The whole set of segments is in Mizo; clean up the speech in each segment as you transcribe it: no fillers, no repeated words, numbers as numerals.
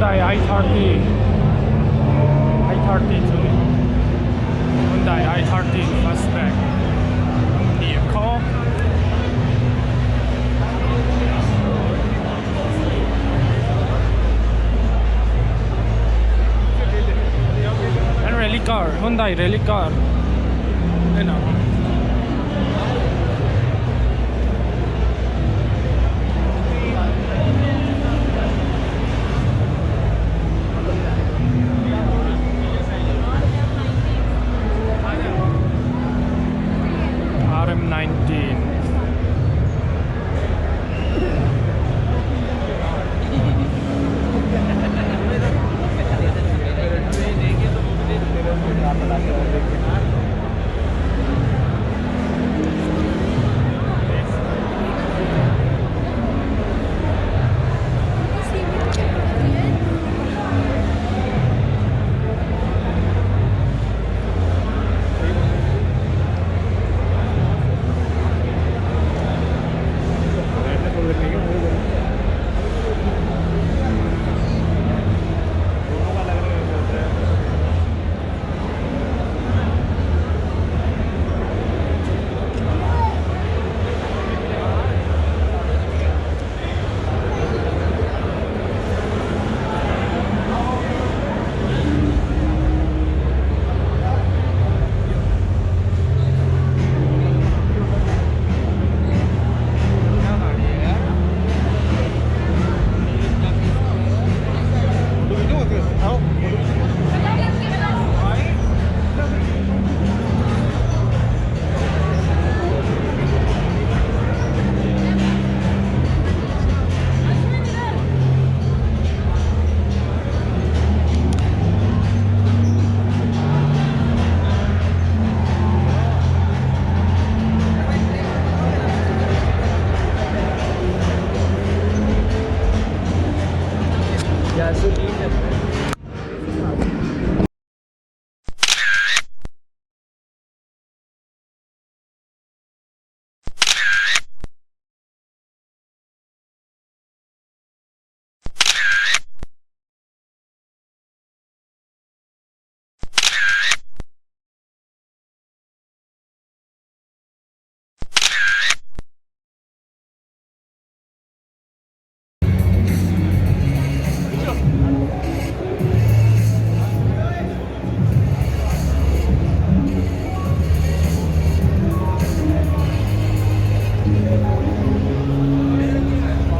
Hyundai i30 i30 chu ni Hyundai i30 fastback vehicle. An rally car Hyundai rally car en ang. RM19.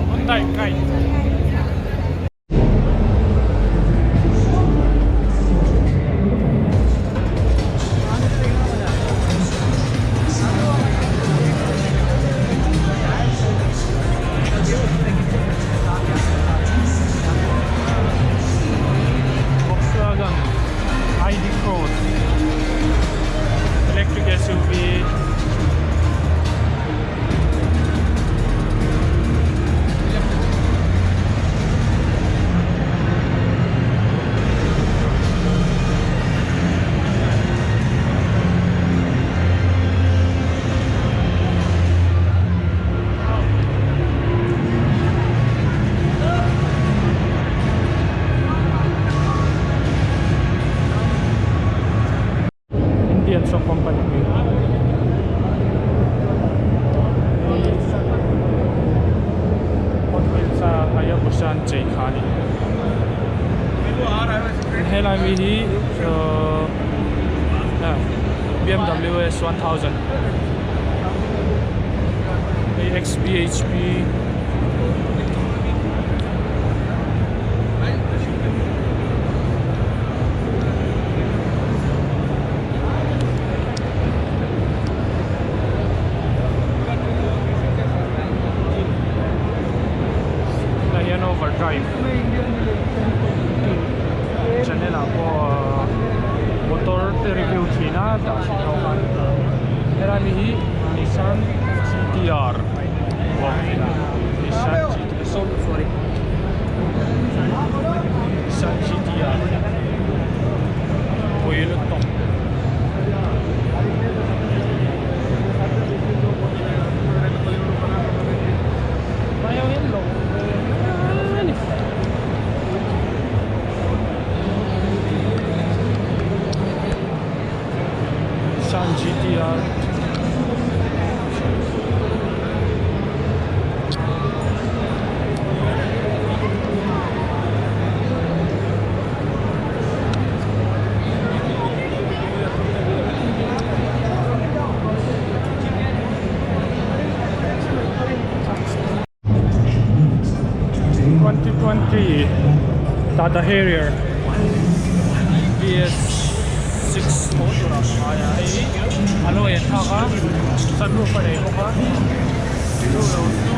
Hyundai Kite. Volkswagen ID Cross electric SUV Indian Soap Company hming Hot Wheels a Hayabusa an chei kha a ni. Helai mi hi BMW S1000 hei XBHP Tah hian overdrive channel ah pawh motor te review thin a dah thin ho khan helai mi hi Nissan G_T_R Nissan G_T_R Nissan G_T_R pui lutuk. Nissan GTR. 2020 Tata Harrier BS6 tho turah ka ngai a hei a lo en thlak a sunroof a nei bawk a chu lo chu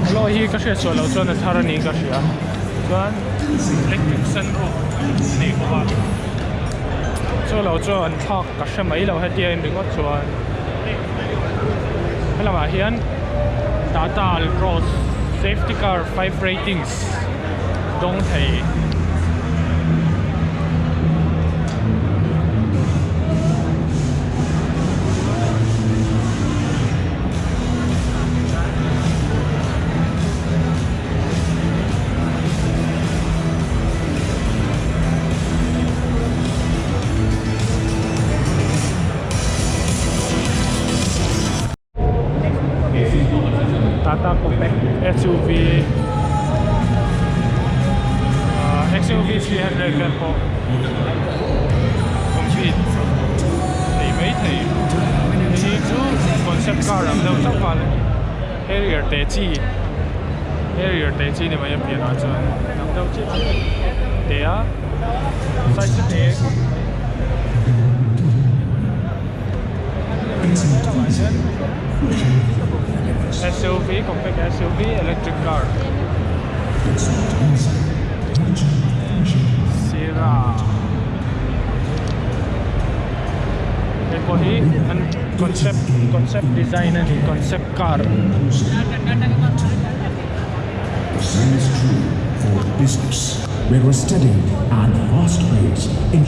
alloy hi ka hriat chhuah loh chuan a thar a niin ka hria chuan electric sunroof a nei bawk a chu lo chu an thlak ka hre mai lo hetia in ringawt chuan helamah hian Tata Altroz safety car 5 ratings dawng thei. Tata Compact SUV XUV 300 vel pawh compete thei mai thei hei chu concept car ang deuh chauh a Harrier teh chi Harrier teh chi ni mai a pianah chuan ang deuh chiah chiah teh a size chu teh khawp mai. SUV compact SUV electric car Sierra hei pawh hi an concept concept design a ni concept car. The same is true for business, where a steady and fast pace.